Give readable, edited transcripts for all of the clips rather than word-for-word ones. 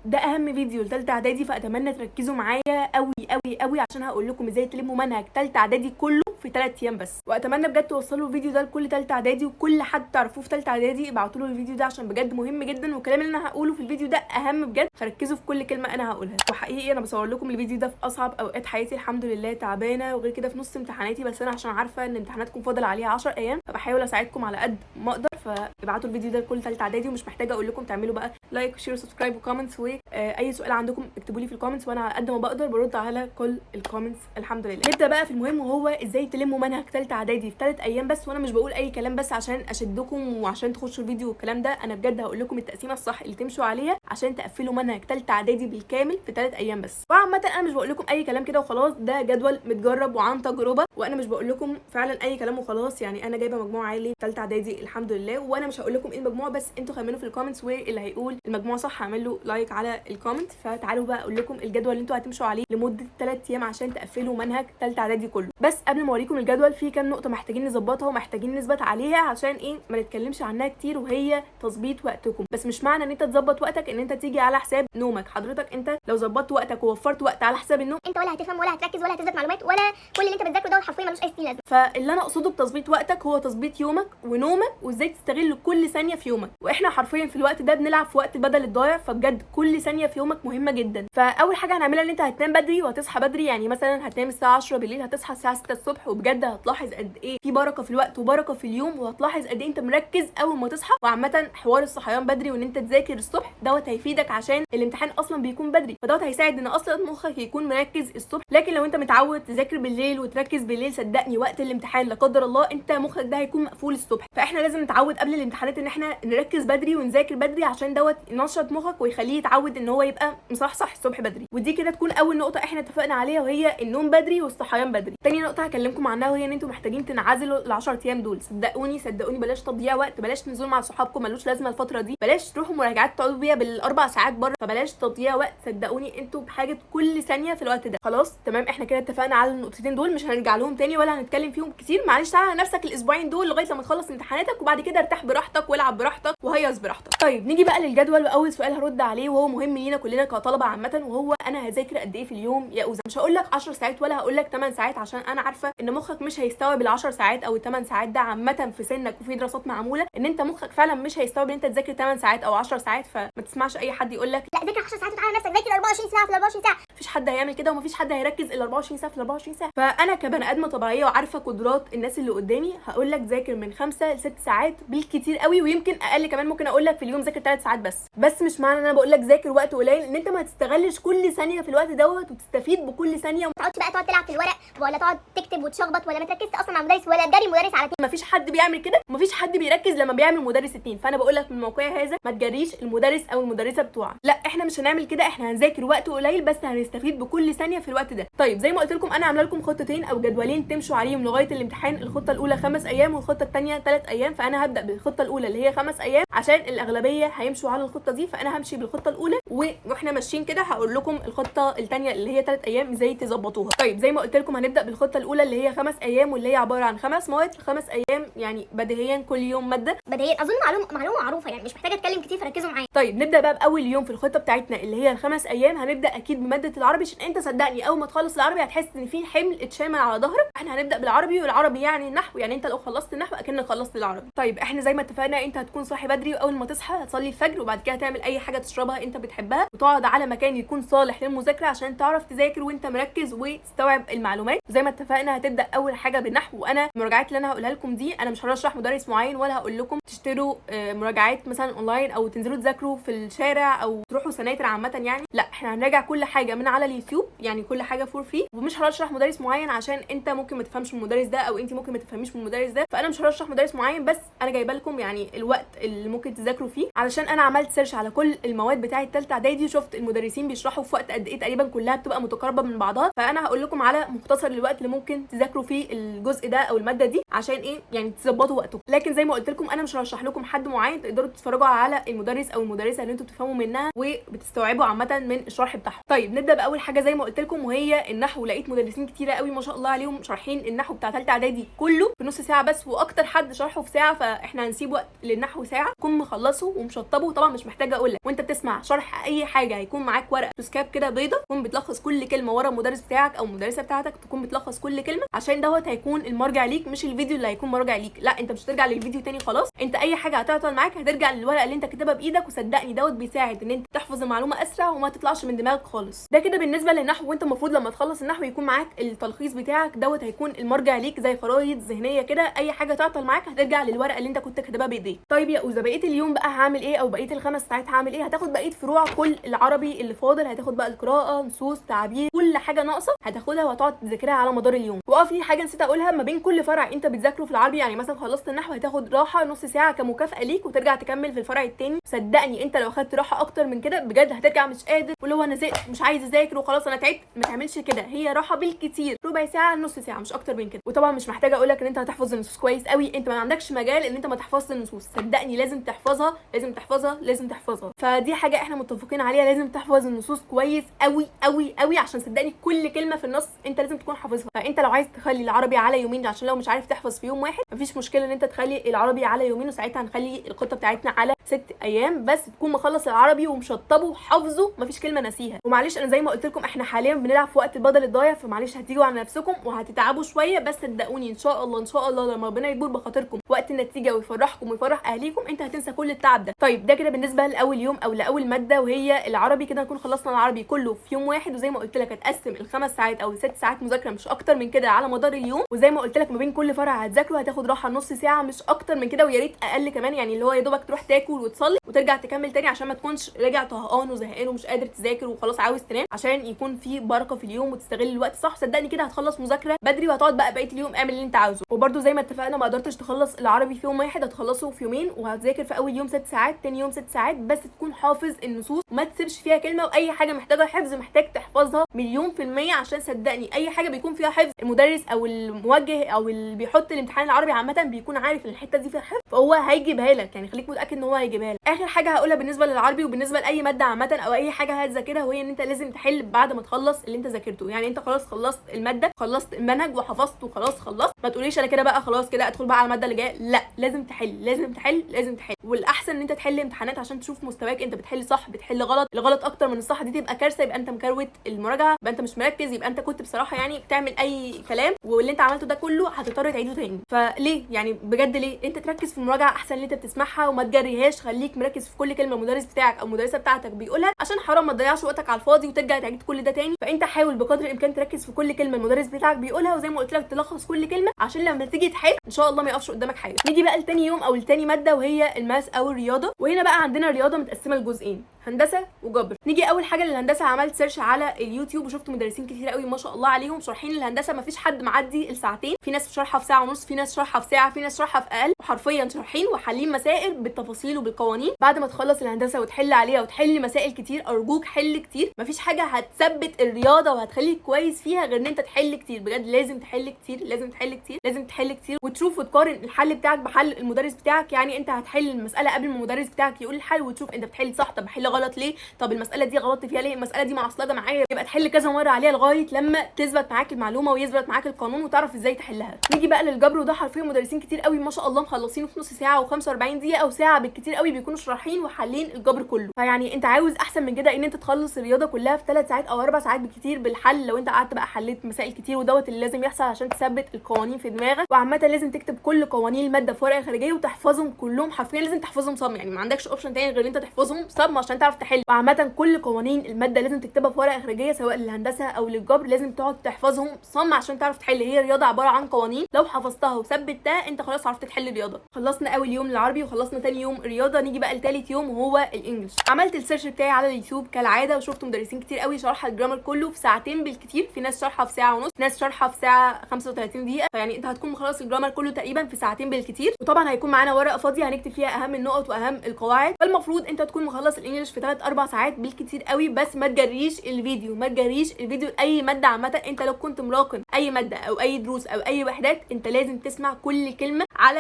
ده اهم فيديو لثالثه اعدادي، فاتمنى تركزوا معايا قوي قوي قوي عشان هقول لكم ازاي تلموا منهج ثالثة اعدادي كله في 3 ايام بس. واتمنى بجد توصلوا الفيديو ده لكل ثالثة اعدادي وكل حد تعرفوه في ثالثة اعدادي، ابعتوا له الفيديو ده عشان بجد مهم جدا، والكلام اللي انا هقوله في الفيديو ده اهم بجد، فركزوا في كل كلمة انا هقولها. وحقيقي انا بصور لكم الفيديو ده في اصعب اوقات حياتي، الحمد لله تعبانة وغير كده في نص امتحاناتي، بس انا عشان عارفه ان امتحاناتكم فاضل عليها 10 ايام فبحاول اساعدكم على قد ما اقدر. فابعتوا الفيديو ده لكل ثالثة اعدادي، ومش محتاجه اقول لكم تعملوا بقى like و share و subscribe و comments، واي سؤال عندكم اكتبوا لي في ال comments وانا على قد ما بقدر برد على كل ال comments الحمد لله. نبدا بقى في المهم، وهو ازاي تلموا منهج ثالثة اعدادي في 3 ايام بس. وانا مش بقول اي كلام بس عشان اشدكم وعشان تخشوا الفيديو والكلام ده، انا بجد هقول لكم التقسيمه الصح اللي تمشوا عليها عشان تقفلوا منهج ثالثة اعدادي بالكامل في 3 ايام بس. وعامة انا مش بقول لكم اي كلام كده وخلاص، ده جدول متجرب وعن تجربه، وانا مش بقول لكم فعلا اي كلام وخلاص. يعني انا جايبه مجموع عالي ثالثة اعدادي الحمد لله، وانا مش هقول لكم ايه المجموع، بس انتوا خمنوا في ال comments، واللي هيقول المجموع صح هعمل له like على ال comment. فتعالوا بقى اقول لكم الجدول اللي انتوا هتمشوا عليه لمدة 3 ايام عشان تقفلوا منهج ثالثة اعدادي كله. بس قبل ما اوريكم الجدول في كام نقطة محتاجين نظبطها ومحتاجين نثبت عليها عشان ايه ما نتكلمش عنها كتير، وهي تظبيط وقتكم. بس مش معنى ان انت تظبط وقتك ان انت تيجي على حساب نومك. حضرتك انت لو ظبطت وقتك ووفرت وقت على حساب النوم، انت ولا هتفهم ولا هتركز ولا هتثبت معلومات، ولا كل اللي انت بتذاكره ده حرفيا ملوش اي ستين لازمه. فاللي انا اقصده بتظبيط وقتك هو تظبيط يومك ونومك وازاي تستغل كل ثانية في يومك. واحنا حرفيا في الوقت ده بنلعب في وقت بدل الضايع، فبجد كل ثانية في يومك مهمة جدا. فاول حاجة هنعملها ان انت هتنام بدري وهتصحى بدري، يعني مثلا هتنام الساعة 10 بالليل هتصحى الساعة 6 الصبح، وبجد هتلاحظ قد ايه في بركة في الوقت وبركة في اليوم، وهتلاحظ قد ايه انت مركز اول ما تصحى. وعامة حوار الصحيان بدري وان انت تذاكر الصبح دوت هيفيدك عشان الامتحان اصلا بيكون بدري، فدوت هيساعد ان اصلا مخك يكون مركز الصبح. لكن لو انت متعود تذاكر بالليل وتركز بالليل، صدقني وقت الامتحان لا قدر الله انت مخك ده هيكون مقفول الصبح. فاحنا لازم نتعود قبل الامتحانات ان احنا نركز بدري ونذاكر بدري عشان دوت ينشط مخك ويخليه يتعود ان هو يبقى مصحصح الصبح بدري. ودي كده تكون اول نقطة احنا اتفقنا عليها، وهي النوم بدري والصحيان بدري. تاني نقطة هكلمكم عنها وهي ان انتوا محتاجين تنعزلوا ال10 ايام دول. صدقوني صدقوني بلاش تضييع وقت، بلاش نزول مع صحابكم ملوش لازمه الفترة دي، بلاش تروحوا مراجعات تقعدوا بيها بال4 ساعات بره، فبلاش تضييع وقت. صدقوني انتوا بحاجة كل ثانية في الوقت ده. خلاص تمام، احنا كده اتفقنا على النقطتين دول، مش هنرجع لهم تاني ولا هنتكلم فيهم كتير. معلش تعالى على نفسك الاسبوعين دول لغاية لما تخلص امتحاناتك، وبعد كده ارتاح براحتك والعب براحتك وهيص براحتك. طيب نيجي بقى للجدول، واول سؤال هرد عليه وهو مهم لينا كلنا كطلبه عامة، وهو انا هذاكر قد ايه في اليوم يا اوزه؟ مش هقول لك 10 ساعات ولا هقول لك 8 ساعات، عشان انا عارفه ان مخك مش هيستوعب ال10 ساعات او ال8 ساعات ده عامة في سنك، وفي دراسات معمولة ان انت مخك فعلا مش هيستوعب ان انت تذاكر 8 ساعات او 10 ساعات. فما تسمعش اي حد يقول لك لا ذاكر 10 ساعات وتعالى نفسك ذاكر 24 ساعة في 24 ساعة، مفيش حد هيعمل كده ومفيش حد هيركز ال 24 ساعة في 24 ساعة. فانا كبني ادمه طبيعية وعارفه قدرات الناس اللي قدامي هقول لك ذاكر من 5 ل 6 ساعات بالكتير قوي، ويمكن اقل كمان، ممكن اقول لك في اليوم ذاكر 3 ساعات بس. بس مش معنى ان انا بقول لك ذاكر وقت قليل ان انت ما تستغلش كل ثانية في الوقت دوت وتستفيد بكل ثانية. ما تقعدش بقى تقعد تلعب في الورق ولا تقعد تكتب وتشخبط ولا ما تركزش اصلا مع المدرس ولا تجاري المدرس على مفيش حد بيعمل كده، مفيش حد بيركز لما بيعمل مدرس اتنين. فانا بقول لك من موقعي هذا ما تجريش المدرس او المدرسة بتوعك، لا احنا مش هنعمل كده، احنا هنذاكر وقت قليل بس هنستفيد بكل ثانية في الوقت ده. طيب زي ما قلت لكم انا عامله لكم خطتين او جدولين تمشوا عليهم لغاية الامتحان، الخطة الاولى 5 ايام والخطه الثانية 3 ايام. فانا هبدا بالخطة الاولى اللي هي 5 ايام عشان الاغلبية هيمشوا على الخطة دي، فانا همشي بالخطة الاولى، واحنا ماشيين كده هقول لكم الخطة الثانية اللي هي 3 ايام ازاي تظبطوها. طيب زي ما قلت لكم هنبدا بالخطة الاولى اللي هي 5 ايام، واللي هي عبارة عن 5 مواد في 5 ايام، يعني بديهيا كل يوم مادة. بديهيا اظن معلومة معروفة، يعني مش محتاجه اتكلم كتير فركزوا معايا. طيب نبدا بقى باول يوم في الخطة بتاعتنا اللي هي ال5 ايام. هنبدا اكيد بمادة العربي، عشان انت صدقني اول ما تخلص العربي هتحس ان في حمل اتشال على ظهرك. احنا هنبدا بالعربي، والعربي يعني النحو، يعني انت لو خلصت النحو اكنك خلصت العربي. طيب احنا زي ما اتفقنا انت هتكون صاحي بدري، واول ما تصحى هتصلي الفجر، وبعد كده هتعمل اي حاجة تشربها انت بتحبها، وتقعد على مكان يكون صالح للمذاكره عشان تعرف تذاكر وانت مركز وتستوعب المعلومات. زي ما اتفقنا هتبدا اول حاجة بالنحو، وانا المراجعات اللي انا هقولها لكم دي انا مش هرشح مدرس معين ولا هقول لكم تشتروا مراجعات مثلا اونلاين او تنزلوا تذاكروا في الشارع او تروحوا سناتر عامة، يعني لا احنا هنراجع كل حاجة من على اليوتيوب، يعني كل حاجة for free، ومش هرشح مدرس معين عشان انت ممكن ما تفهمش من المدرس ده او انت ممكن ما تفهميش من المدرس ده، فانا مش هرشح مدرس معين، بس انا جايبه لكم يعني الوقت اللي ممكن تذاكروا فيه، علشان انا عملت search على كل المواد بتاعه ثالثة اعدادي وشفت المدرسين بيشرحوا في وقت قد ايه تقريبا، كلها بتبقى متقاربة من بعضها. فانا هقول لكم على مختصر الوقت اللي ممكن تذاكروا فيه الجزء ده او المادة دي عشان ايه يعني تظبطوا وقتكم. لكن زي ما قلت لكم انا مش هرشح لكم حد معين، تقدروا تتفرجوا على المدرس او المدرسة اللي انتوا بتفهموا منها وبتستوعبوا عامة من الشرح بتاعهم. طيب نبدا هنبدا باول حاجة زي ما قلت لكم وهي النحو. لقيت مدرسين كتيرة قوي ما شاء الله عليهم شارحين النحو بتاع ثالثة اعدادي كله في نص ساعة بس، واكتر حد شرحه في ساعة، فاحنا هنسيب وقت للنحو ساعة تكون مخلصة ومشطبه. طبعا مش محتاجه اقول لك وانت بتسمع شرح اي حاجة هيكون معاك ورقة فلوسكاب كده بيضة تكون بتلخص كل كلمة ورا المدرس بتاعك او المدرسة بتاعتك، تكون بتلخص كل كلمة عشان دوت هيكون المرجع ليك، مش الفيديو اللي هيكون مرجع ليك. لا، انت مش هترجع للفيديو تاني خلاص، انت اي حاجة هتعطل معاك هترجع للورقه اللي انت كاتبها بايدك، وصدقني دوت بيساعد ان انت تحفظ المعلومة اسرع وما تطلعش من دماغك خالص. ده كده بالنسبة للنحو. وانت المفروض لما تخلص النحو يكون معاك التلخيص بتاعك، دوت هيكون المرجع ليك زي خرايط ذهنية كده، اي حاجة تعطل معاك هترجع للورقه اللي انت كنت كاتبها بايديك. طيب يا اوزا بقية اليوم بقى هعمل ايه، او بقية ال5 ساعات هعمل ايه؟ هتاخد بقية فروع كل العربي اللي فاضل، هتاخد بقى القراءة، نصوص، تعبير، كل حاجة ناقصه هتاخدها وهتقعد تذاكرها على مدار اليوم. في حاجة نسيت اقولها، ما بين كل فرع انت بتذاكره في العربي، يعني مثلا خلصت النحو هتاخد راحة نص ساعة كمكافاه ليك وترجع تكمل في الفرع التاني. صدقني انت لو اخدت راحة اكتر من كده بجد هترجع مش قادر، واللي هو انا زهقت مش عايز اذاكر وخلاص انا تعبت. ما تعملش كده، هي راحة بالكتير ربع ساعة نص ساعة مش اكتر من كده. وطبعا مش محتاجه اقول لك ان انت هتحفظ النصوص كويس قوي، انت ما عندكش مجال ان انت ما تحفظش النصوص، صدقني لازم تحفظها لازم تحفظها لازم تحفظها. فدي حاجة احنا متفقين عليها، لازم تحفظ النصوص كويس قوي قوي قوي، عشان صدقني كل كلمة في النص انت لازم تكون حافظها. فانت لو عايز تخلي العربي على يومين، عشان لو مش عارف تحفظ في يوم واحد مفيش مشكلة ان انت تخلي العربي على يومين، وساعتها هنخلي الخطة بتاعتنا على 6 ايام، بس تكون مخلص العربي ومشطبه وحافظه مفيش كلمة ناسيها. ومعلش انا زي ما قلت لكم احنا حاليا بنلعب في وقت البدل الضايع، فمعلش هتيجوا على نفسكم وهتتعبوا شوية، بس صدقوني ان شاء الله ان شاء الله لما ربنا يجبر بخاطركم وقت النتيجة ويفرحكم ويفرح اهليكم انت هتنسى كل التعب ده. طيب ده كده بالنسبة لاول يوم او لاول مادة وهي العربي. كده نكون خلصنا العربي كله في يوم واحد، وزي ما قلت لك هتقسم ال5 ساعات او ال6 ساعات مذاكرة مش اكتر من كده على مدار اليوم. وزي ما قلت لك ما بين كل فرع هتذاكره هتاخد راحة نص ساعة مش اكتر من كده، ويا ريت اقل كمان، يعني اللي هو يا دوبك تروح تاكل وتصلي وترجع تكمل تاني، عشان ما تكونش راجع طهقان وزهقان ومش قادر تذاكر وخلاص عاوز تنام، عشان يكون في بركة في اليوم وتستغل الوقت صح. صدقني كده هتخلص مذاكرة بدري وهتقعد بقى بقية اليوم اعمل اللي انت عاوزه. وبرده زي ما اتفقنا ما قدرتش تخلص العربي في يوم واحد هتخلصه في يومين، وهتذاكر في اول يوم 6 ساعات، تاني يوم 6 ساعات، بس تكون حافظ النصوص وما تسيبش فيها كلمة، واي حاجة محتاجه حفظ محتاج تحفظها 1,000,000%، عشان صدقني اي حاجة بيكون فيها حفظ المدرس او الموجه او اللي بيحط الامتحان العربي عامة بيكون عارف ان الحتة دي فيها حفظ، فهو هيجيبها لك، يعني خليك متاكد ان هو هيجيبها لك. اخر حاجة هقولها بالنسبة للعربي وبالنسبة لاي مادة عامة او اي حاجة هتذاكرها، وهي ان انت لازم تحل بعد ما تخلص اللي انت ذاكرته. يعني انت خلاص خلصت المادة، خلصت المنهج وحفظت وخلاص خلصت، ما تقوليش انا كده بقى خلاص كده ادخل بقى على المادة اللي جاية، لا لازم تحل لازم تحل لازم تحل. والاحسن ان انت تحل امتحانات عشان تشوف مستواك، انت بتحل صح بتحل غلط، الغلط اكتر من الصح دي تبقى كارثة، يبقى انت مكروت المراجعة، يبقى انت مش مركز، يبقى انت كنت بصراحة يعني بتعمل اي كلام، واللي انت عملته ده كله هتضطر تعيده تاني. فليه يعني بجد ليه؟ انت تركز في المراجعة احسن اللي انت بتسمعها وما تجريهاش، خليك مركز في كل كلمة المدرس بتاعك او المدرسة بتاعتك بيقولها، عشان حرام ما تضيعش وقتك على الفاضي وترجع تعيد كل ده تاني. فانت حاول بقدر الامكان تركز في كل كلمة المدرس بتاعك بيقولها، وزي ما قلت لك تلخص كل كلمة عشان لما تيجي تحل ان شاء الله ما يقفش قدامك حاجة. نيجي بقى لتاني يوم او لتاني مادة وهي ال math او الرياضة. وهنا بقى عندنا الرياضة متقسمه لجزئين، هندسة وجبر. نيجي اول حاجة للهندسه، عملت search على اليوتيوب وشفت مدرسين كتير قوي ما شاء الله عليهم شارحين الهندسة، ما فيش حد معدي الساعتين، في ناس شارحه في ساعة ونص، في ناس شارحه في ساعة، في ناس شارحه في اقل، وحرفيا شارحين وحالين مسائل بالتفاصيل وبالقوانين. بعد ما تخلص الهندسة وتحل عليها وتحل مسائل كتير، ارجوك حل كتير، مفيش حاجة هتثبت الرياضة وهتخليك كويس فيها غير ان انت تحل كتير، بجد لازم تحل كتير لازم تحل كتير لازم تحل كتير، وتشوف وتقارن الحل بتاعك بحل المدرس بتاعك. يعني انت هتحل المسالة قبل ما المدرس بتاعك يقول الحل وتشوف انت بتحل صح، طب بحل غلط ليه، طب المسالة دي غلطت فيها ليه، المسالة دي معصلجه معايا، يبقى تحل كذا مرة عليها لغاية لما تثبت معاك المعلومة ويثبت معاك القانون وتعرف ازاي تحلها. نيجي بقى للجبر، وده حرفيا مدرسين كتير قوي ما شاء الله مخلصينه في نص ساعة و45 دقيقة او ساعة بالكتير قوي، بيكونوا شارحين وحالين الجبر كله. فيعني انت عاوز احسن من كده ان انت تخلص الرياضة كلها في 3 ساعات او 4 ساعات بالكتير بالحل، لو انت قعدت بقى حليت مسائل كتير، ودوت اللي لازم يحصل عشان تثبت القوانين في دماغك. وعامة لازم تكتب كل قوانين المادة في ورقة خارجية وتحفظهم كلهم، حرفيا لازم تحفظهم صم، يعني ما عندكش option تاني غير ان انت تحفظهم صم عشان تعرف تحل. وعامة كل قوانين المادة لازم تكتبها في ورقة خارجية سواء للهندسه او للجبر، لازم تقعد تحفظهم صم عشان تعرف تحل. هي الرياضة عبارة عن قوانين، لو حفظتها وثبتها انت خلاص عرفت تحل الرياضة. خلصنا اول يوم العربي وخلصنا تاني يوم الرياضة، نيجي بقى لتالت يوم وهو ال English. عملت ال search بتاعي على اليوتيوب كالعادة وشفت مدرسين كتير قوي شارحه ال grammar كله في ساعتين بالكتير، في ناس شارحه في ساعة ونص، ناس شارحه في ساعة 35 دقيقة، فيعني انت هتكون مخلص ال grammar كله تقريبا في ساعتين بالكتير. وطبعا هيكون معانا ورقة فاضية هنكتب فيها اهم النقط واهم القواعد. فالمفروض انت تكون مخلص ال English في 3 4 ساعات بالكتير قوي، بس ما تجريش الفيديو، ما تجريش الفيديو لاي مادة عامة. انت لو كنت مراكم اي مادة او اي دروس او اي وحدات انت لازم تسمع كل كلمة على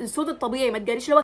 الصوت الطبيعي، ما تجريش اللي هو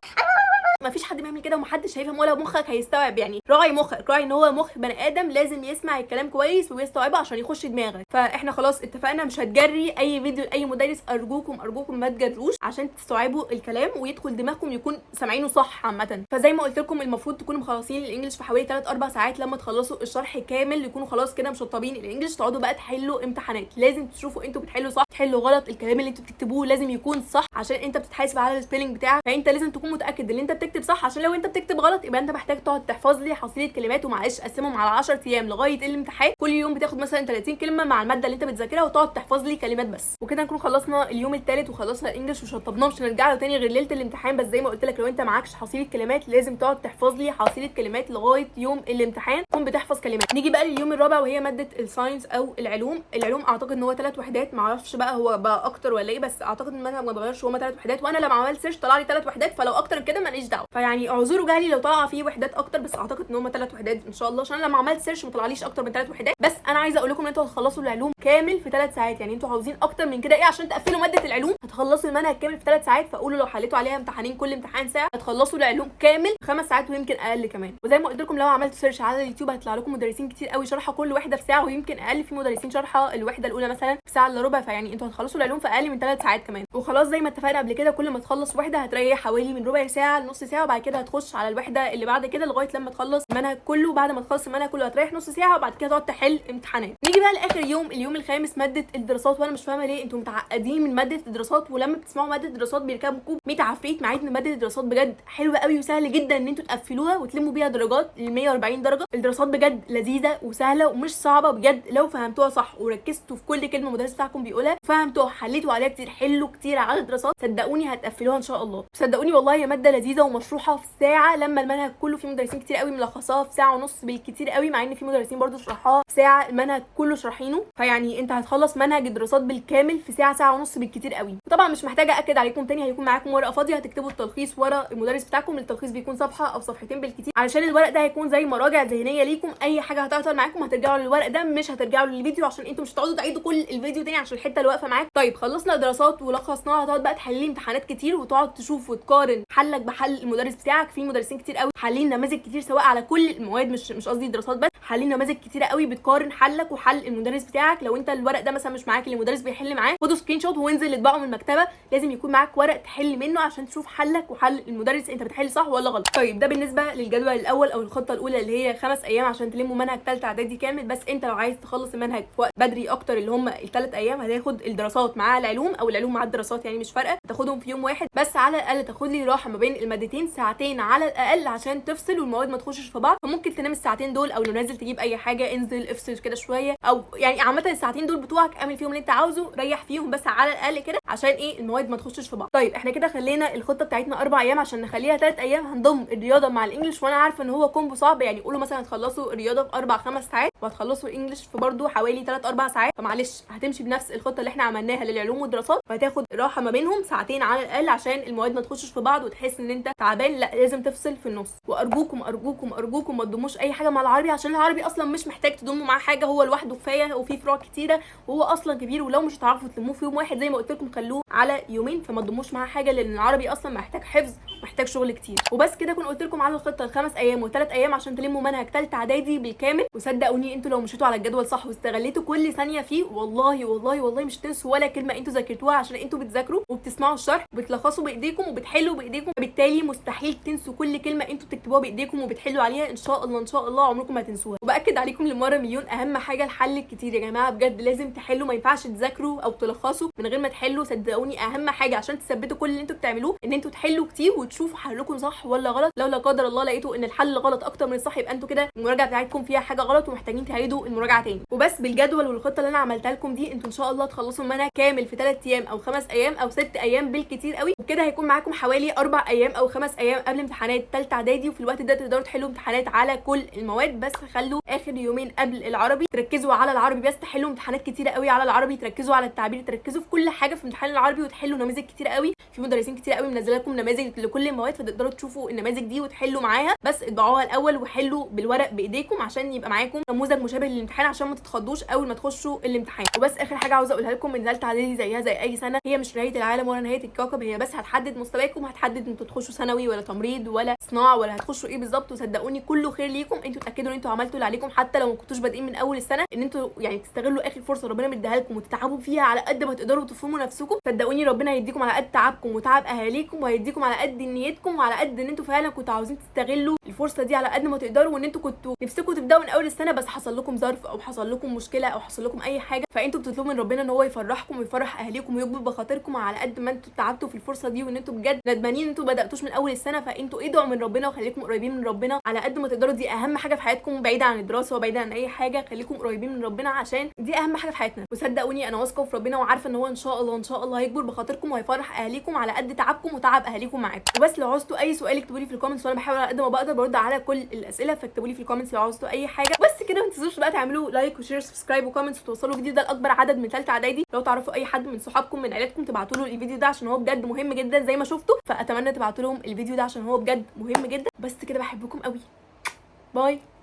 مفيش حد بيعمل كده ومحدش هيفهم ولا مخك هيستوعب. يعني راعي مخك، راعي ان هو مخ بني ادم لازم يسمع الكلام كويس ويستوعبه عشان يخش دماغك. فاحنا خلاص اتفقنا مش هتجري اي فيديو لاي مدرس، ارجوكم ارجوكم ما تجروش عشان تستوعبوا الكلام ويدخل دماغكم يكون سامعينه صح عامة. فزي ما قلت لكم المفروض تكونوا مخلصين ال English في حوالي 3 4 ساعات، لما تخلصوا الشرح كامل يكونوا خلاص كده مشطبين ال English، تقعدوا بقى تحلوا امتحانات. لازم تشوفوا انتوا بتحلوا صح تحلوا غلط، الكلام اللي انتوا بتكتبوه لازم يكون صح عشان انت بتتحاسب على ال spelling بتاعك، فانت لازم تكون متاكد ان انت بتكتب صح، عشان لو انت بتكتب غلط يبقى انت محتاج تقعد تحفظ لي حصيله كلمات، ومعلش قسمهم على 10 ايام لغاية الامتحان، كل يوم بتاخد مثلا 30 كلمة مع المادة اللي انت بتذاكرها وتقعد تحفظ لي كلمات بس. وكده نكون خلصنا اليوم الثالث وخلصنا ال English وشطبناه، مش هنرجع له تاني غير ليلة الامتحان. بس زي ما قلت لك لو انت معكش حصيله كلمات لازم تقعد تحفظ لي حصيله كلمات لغاية يوم الامتحان تكون بتحفظ كلمات. نيجي بقى لليوم الرابع وهي مادة ال science او العلوم. العلوم اعتقد ان هو 3 وحدات، معرفش بقى هو بقى اكتر ولا ايه، بس اعتقد ان المنهج ما اتغيرش، هما 3 وحدات، وانا لما عملت search طلع لي 3 وحدات، فلو اكتر من كده ماليش دعوه، فيعني اعذروا جهلي لو طلع فيه وحدات اكتر، بس اعتقد ان هما 3 وحدات ان شاء الله، عشان لما عملت search ما طلعليش اكتر من 3 وحدات. بس انا عايزه اقول لكم ان انتوا هتخلصوا العلوم كامل في 3 ساعات، يعني انتوا عاوزين اكتر من كده ايه عشان تقفلوا مادة العلوم؟ هتخلصوا المنهج كامل في 3 ساعات، فقولوا لو حليتوا عليها امتحانين كل امتحان ساعة هتخلصوا العلوم كامل 5 ساعات ويمكن اقل كمان. وزي ما قلت لكم لو عملتوا search على اليوتيوب هيطلع لكم مدرسين كتير قوي شرحوا كل وحده في ساعة ويمكن اقل، في مدرسين شرحه الوحدة الاولى مثلا في ساعة الا ربع، فيعني انتوا هتخلصوا العلوم في اقل من 3 ساعات كمان. وخلاص زي ما اتفقنا قبل كده كل ما تخلص وحده هتريح حوالي من ربع ساعة لنص ساعة، وبعد كده هتخش على الوحدة اللي بعد كده لغاية لما تخلص المنهج كله. بعد ما تخلص المنهج كله هتريح نص ساعة وبعد كده تقعد تحل امتحانات. نيجي بقى لاخر يوم، اليوم الخامس، مادة الدراسات. وانا مش فاهمه ليه انتوا متعقدين من مادة الدراسات، ولما بتسمعوا مادة الدراسات بيركبكم 100 عفريت، مع ان مادة الدراسات بجد حلوة قوي وسهل جدا ان انتوا تقفلوها وتلموا بيها درجات ل 140 درجه. الدراسات بجد لذيذة وسهلة ومش صعبة بجد لو فهمتوها صح وركزتوا في كل كلمة المدرس بتاعكم بيقولها، فهمتوها حليتوا عليها كتير، حلوا كتير على الدراسات، صدقوني هتقفلوها ان شاء الله. صدقوني والله هي مادة لذيذة ومشروحه في ساعة، لما المنهج كله في مدرسين كتير قوي ملخصاها في ساعة ونص بالكتير قوي، مع ان في مدرسين برضو شرحوها في ساعة المنهج كله شارحينه، فيعني انت هتخلص منهج الدراسات بالكامل في ساعة ساعة ونص بالكتير قوي. وطبعا مش محتاجه اكد عليكم تاني، هيكون معاكم ورقة فاضية هتكتبوا التلخيص ورا المدرس بتاعكم، التلخيص بيكون صفحة او صفحتين بالكتير، علشان الورق ده هيكون زي مراجع ذهنية ليكم، اي حاجة هتعطل معاكم هترجعوا للورق ده، مش هترجعوا للفيديو عشان انتوا مش هتقعدوا تعيدوا كل الفيديو تاني عشان الحتة اللي واقفة معاك. طيب خلصنا دراسات ولخصناها، هتقعد بقى تحللي امتحانات كتير وتقعد تشوف وتقارن حلك بحل المدرس بتاعك. في مدرسين كتير قوي حالين نماذج كتير سواء على كل المواد، مش قصدي دراسات بس، حالين نماذج كتيرة قوي بتقارن حلك وحل المدرس بتاعك. لو انت الورق ده مثلا مش معاك اللي المدرس بيحل معاه، خده screenshot وانزل اطبعه من المكتبة، لازم يكون معاك ورق تحل منه عشان تشوف حلك وحل المدرس انت بتحل صح ولا غلط. طيب ده بالنسبة للجدول الاول او الخطة الاولى اللي هي 5 ايام عشان تلموا منهج ثالثة اعدادي كامل. بس انت لو عايز تخلص المنهج في وقت بدري اكتر اللي هم ال3 ايام، هتاخد الدراسات مع العلوم او العلوم مع الدراسات، يعني مش فارقه، تاخدهم في يوم واحد، بس على الاقل تاخد لي راحة ما بين المادتين ساعتين على الاقل عشان تفصل والمواد ما تخشش في بعض. فممكن تنام الساعتين دول، او لو نازل تجيب اي حاجة انزل افصل كده شوية، او يعني عامة الساعتين دول بتوعك اعمل فيهم اللي انت عاوزه، ريح فيهم بس على الاقل كده عشان ايه المواد ما تخشش في بعض. طيب احنا كده خلينا الخطة بتاعتنا 4 ايام، عشان نخليها 3 ايام هنضم الرياضة مع ال English، وانا عارفه ان هو combo صعب، يعني قولوا مثلا هتخلصوا الرياضة في 4 5 ساعات وهتخلصوا ال English في برضه حوالي 3 4 ساعات، فمعلش هتمشي بنفس الخطة اللي احنا عملناها للعلوم والدراسات، وهتاخد راحة ما بينهم ساعتين على الاقل عشان المواد ما تخشش في بعض وتحس ان انت تعبان، لا لازم تفصل في النص. وارجوكم ارجوكم ارجوكم ما تضموش اي حاجة مع العربي، عشان العربي اصلا مش محتاج تضموا معاه حاجة، هو لوحده كفاية وفيه فروع كتيرة وهو اصلا كبير، ولو مش هتعرفوا تلموه في يوم واحد زي ما قلت لكم خلوه على يومين، فما تضموش معاه حاجة لان العربي اصلا محتاج حفظ ومحتاج شغل كتير. وبس كده كنت قلت لكم على الخطة ال5 ايام و3 ايام عشان تلموا منهج ثالثة اعدادي بالكامل. وصدقوني انتوا لو مشيتوا على الجدول صح واستغليتوا كل ثانية فيه، والله والله والله مش تنسوا ولا كلمة انتوا ذاكرتوها، عشان انتوا بتذاكروا وبتسمعوا الشرح وبتلخصوا بايديكم وبتحلوا بايديكم، فبالتالي مستحيل تنسوا كل كلمة انتوا بتكتبوها بايديكم وبتحلوا عليها، ان شاء الله ان شاء الله عمركم ما هتنسوها. وباكد عليكم للمرة مليون، اهم حاجة الحل الكتير يا جماعة، بجد لازم تحلوا، ما ينفعش تذاكروا او تلخصوا من غير ما تحلوا. صدقوني اهم حاجة عشان تثبتوا كل اللي انتوا بتعملوه ان انتوا تحلوا كتير وتشوفوا حلكم صح ولا غلط. لو لا قدر الله لقيتوا ان الحل غلط اكتر من الصح، يبقى انتوا كده المراجعة بتاعتكم فيها حاجة غلط ومحتاجين تعيدوا المراجعة تاني. وبس بالجدول والخطه اللي انا عملتها لكم دي انتوا ان شاء الله تخلصوا المنهج كامل في 3 ايام او 5 ايام او 6 ايام بالكتير قوي. وبكده هيكون معاكم حوالي 4 ايام او 5 ايام قبل امتحانات ثالثة اعدادي، وفي الوقت ده تقدروا تحلوا امتحانات على كل المواد. بس خلوا اخر يومين قبل العربي تركزوا على العربي بس، تحلوا امتحانات كتيرة قوي على العربي، تركزوا على التعبير، تركزوا في كل حاجة في امتحان العربي، وتحلوا نماذج كتير قوي. في مدرسين كتير قوي منزله لكم نماذج لكل المواد، فتقدروا تشوفوا النماذج النماذج دي وتحلوا معاها، بس اطبعوها الاول وحلوا بالورق بايديكم عشان يبقى معاكم نموذج مشابه للامتحان، عشان ما تتخضوش اول ما تخشوا الامتحان. وبس اخر حاجة عاوزه اقولها لكم، ان ثالثة اعدادي زيها زي اي سنة، هي مش نهاية العالم ولا نهاية الكوكب، هي بس هتحدد مستواكم، هتحدد انتوا تخشوا ثانوي ولا تمريض ولا صناعة ولا هتخشوا ايه بالظبط. وصدقوني كله خير ليكم، انتوا اتاكدوا ان انتوا عملتوا اللي عليكم حتى لو ما كنتوش بادئين من اول السنة، ان انتوا يعني تستغلوا اخر فرصة ربنا مديها لكم وتتعبوا فيها على قد ما تقدروا وتفهموا نفسكم. صدقوني ربنا هيديكم على قد تعبكم وتعب اهاليكم، وهيديكم على قد نيتكم وعلى قد ان انتوا فعلا كنتوا عاوزين تستغلوا الفرصة دي على قد ما تقدروا، وان انتوا كنتوا نفسكم تبداوا من اول السنة بس حصل لكم ظرف او حصل لكم مشكلة او حصل لكم اي حاجة، فانتوا بتطلبوا من ربنا ان هو يفرحكم ويفرح اهاليكم ويجبر بخاطركم على قد ما انتوا تعبتوا في الفرصة دي، وان انتوا بجد ندمانين ان انتوا بداتوش من اول السنة. فانتوا ادعوا من ربنا وخليكم قريبين من ربنا على قد ما تقدروا، دي اهم حاجة في حياتكم، بعيدة عن الدراسة وبعيدة عن اي حاجة، خليكم قريبين من ربنا عشان دي اهم حاجة في حياتنا. وصدقوني انا واثقة في ربنا وعارفه ان هو ان شاء الله ان شاء الله هيجبر بخاطركم وهيفرح اهاليكم على قد تعبكم وتعب اهاليكم معاكم. وبس لو عوزتوا اي سؤال اكتبوا لي في ال comments، وانا بحاول على قد ما بقدر برد على كل الاسئلة، فاكتبوا لي في ال comments لو عوزتوا اي حاجة. بس كده ما تنسوش بقى تعملوا like و share subscribe و comments، وتوصلوا الفيديو ده لاكبر عدد من ثالثة اعدادي. لو تعرفوا اي حد من صحابكم من عيلتكم تبعتوا له الفيديو ده عشان هو بجد مهم جدا زي ما شفتوا، فاتمنى تبعتوا لهم الفيديو ده عشان هو بجد مهم جدا. بس كده، بحبكم قوي، bye.